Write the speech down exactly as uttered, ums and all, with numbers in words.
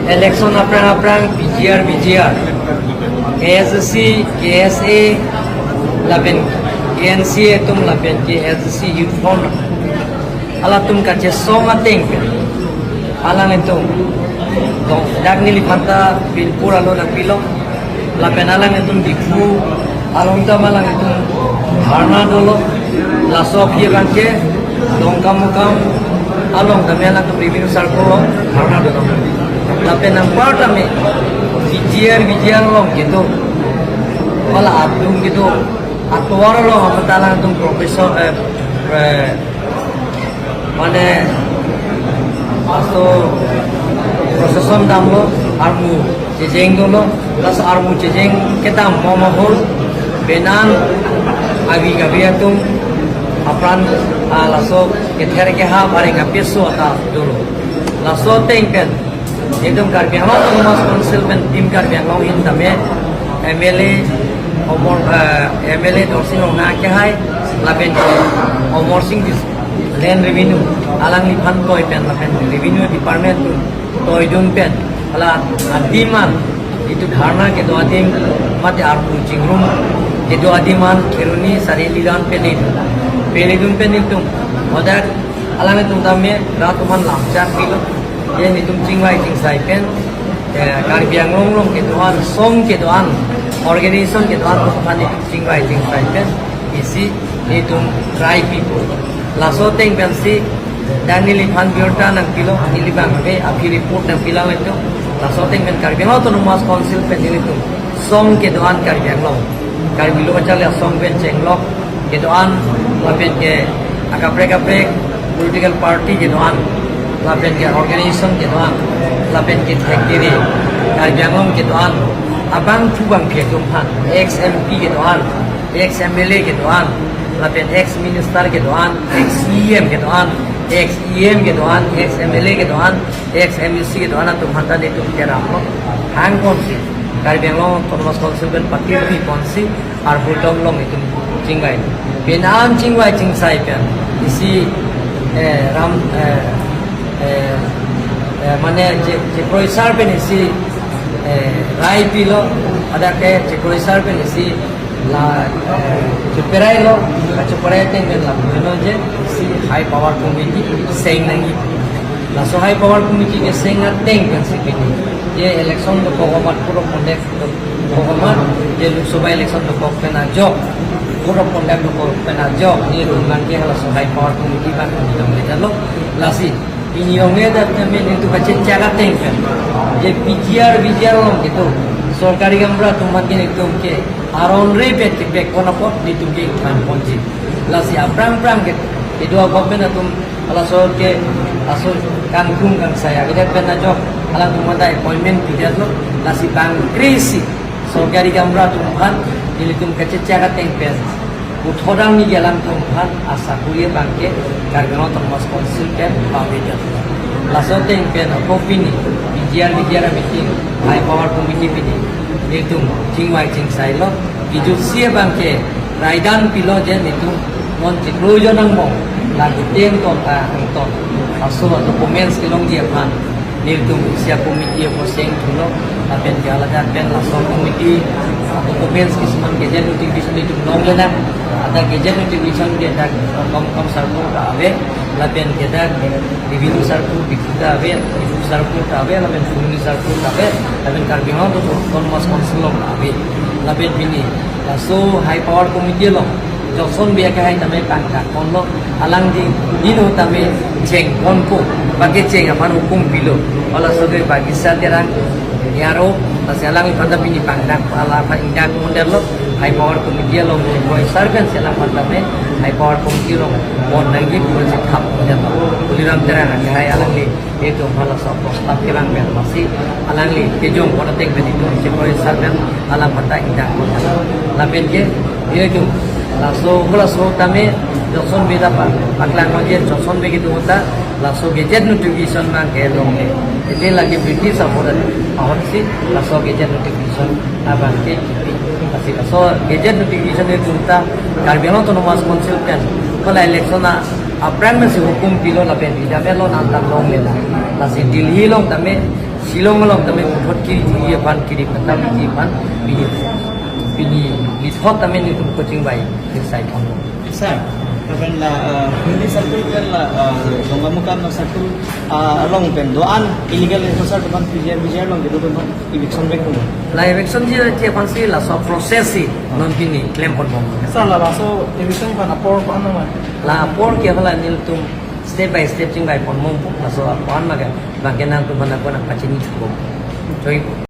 Election aphrang aphrang P G R, V G R, K S S C, K S A, lapen K N C A atum lapen K S S C Youth Front halatum kachesong ateng pen alanglitum dong dak neli phanta Binpur along nangpilo, lapen alanglitum Diphu along ta alanglitum dharna dolo. Laso aphi abangke Dongkamukam along tame alanglitum revenue circle along dharna dolo. Lapen anpar tame P G R, V G R along kedo, hala adung kedo atovar along amat alanglitum professor, eh, eh, mane, laso procession damlo, armu chejeng dolo, laso armu chejeng kedam mo mahol, penan agi gabi atum apran, ah, laso kether kehap areng apeso ata dolo. Laso ateng pen itum Karbi Anglong Autonomous Council pen Team Karbi Anglong ahin tame M L A Omor, eh, M L A Dorsing Ronghang kehai, lapen Amarsing Tisso Land Revenue, alangliphan toi pen lapen Revenue Department atum toi dun pen, hala adim an, itum dharna kedo adim mate arpu chingrum kedo adim an Kheroni Sari Lilan pele dun, pele dun pen itum hadak alanglitum tame rat atum aphan lamchak pilo. Ye netum chingvai chingsai pen, eh, Karbi Anglong along kedo-an, song kedo-an, organization kedo-an aphan netum chingvai chingsai pen isi netum try pipo. Laso ateng pensi dak neliphan birta nangpilo, neli abang ave, aphi report nangpilang letum. Laso ateng pen Karbi Anglong Autonomous Council pen nelitum song kedo-an Karbi Anglong, Karbi Lo Kacharli Asong pen chenglok kedo-an, lapen ke akaprek kaprek political party kedo-an, lapen ke organization kedo-an, lapen ke thek kiri Karbi Anglong kedo-an, abangphu bangphi atum aphan, ex M P kedo-an, ex M L A kedo-an, lapen ex minister kedo-an, ex E M kedo-an, ex E M kedo-an, ex M L A kedo-an, ex M A C kedo-an atum aphan ta netum keramlo. Hang konsi Karbi Anglong Autonomous Council pen patir pi konsi arpu dom along itum chingvai. Penan chingvai chingsai pen isi, eh, ram, eh, eh, eh, mane che, chekroi sar pen isi, eh, rai pilo, hadak ke chekroi sar pen isi la, eh, cheperai lo, cheperai ateng pen la, you know, je isi high power committee seng nangji. Laso high power committee keseng ateng pensi pini je election dokok amat, code of conduct dokok amat, je Lok Sabha election dokok pen ajok, code of conduct dokok pen ajok, netum abangke halaso high power committee abang kami dong le jalo. Lasi pini ong le dak kami netum kachechak ateng pen je P G R, V G R along kedo sorkari gaonbura atum abangke netum ke aron re pen kepek pon apot netum ke than ponji. Lasi aphrang aphrang ke kedo agok pen atum halaso ke aso kangkung kangsai akedet pen ajok alangtum mata appointment pidetlo. Lasi bang krisi sorkari gaonbura atum aphan nelitum kachechak ateng pen puthot arni ke alangtum aphan asakuri abangke Karbi Anglong Autonomous Council pen pavedetlo. Laso ateng pen ako pini P G R, V G R meeting, high power committee pini netum chingvai chingsai lo. Kejutsi abangke raidan pilo je netum non chiklo jon angbong lagi teng ton ta angton aso documents kelongji aphan netum isi a-committee ako seng thulo. Lapen ke alada pen laso committee documents kisuman gazette notification netum longle nang. Ada gazette notification ke dak Dongkamukam circle ta ave, lapen ke dak Revenue circle Diphu ta ave, Diphu circle ta ave, lapen Phuloni circle ta ave, lapen Karbi Anglong Autonomous Council along ta ave. Lapen pini laso high power committee along Johnson Bey akehai tame pangdak ponlo, alangli dino tame cheng ponpo, bagi cheng aphan hukum pilo. Halaso ke Bagisa Terang Nyaro, lasi alangliphan ta pini pangdak, alaphan ingdak pondetlo, high power committee along chekroi sar pensi alangphan tame high power committee along pon nangji pusi thap pondetlo. Tuliram Terang akehai alangli netum halaso prostap kevang pen lasi alangli kejong pon ateng pen netum chekroi sar pen alangphan ta ingdak pondetlo. Lapen ke netum laso halaso tame Johnson Bey ta pa-, paklanglo je Johnson Bey kedo ta laso gazette notification abangke longle. Ete lagi British ahormu ahorsi laso gazette notification abangke kipi. Lasi laso gazette notification netum ta Karbi Anglong Autonomous Council pen hala election a aphrang pensi hukum pilo lapen bida melo nang ta longle la. Lasi Delhi along tame Shillong along tame puthot kiri thuji aphan, kiri phatta thuji aphan, pini, pini lithot tame nelitum coaching bai, neli sai ponlo. Sir, lapen la, uh, Hindi circle pen la, uh, Dongamukam na circle, uh, along pen do-an illegal enforcer pen P G R, P G R along kedo pen eviction back ko. La eviction ji la ji aphan si laso process si non pini klem ponbom. Sir, la laso eviction pen apor ko-an nang ma? La apor ke hala nelitum step by step chingvai ponbom, laso apor an ma ke bang ke nangtum aphan ako nangpachini chubom. Choi.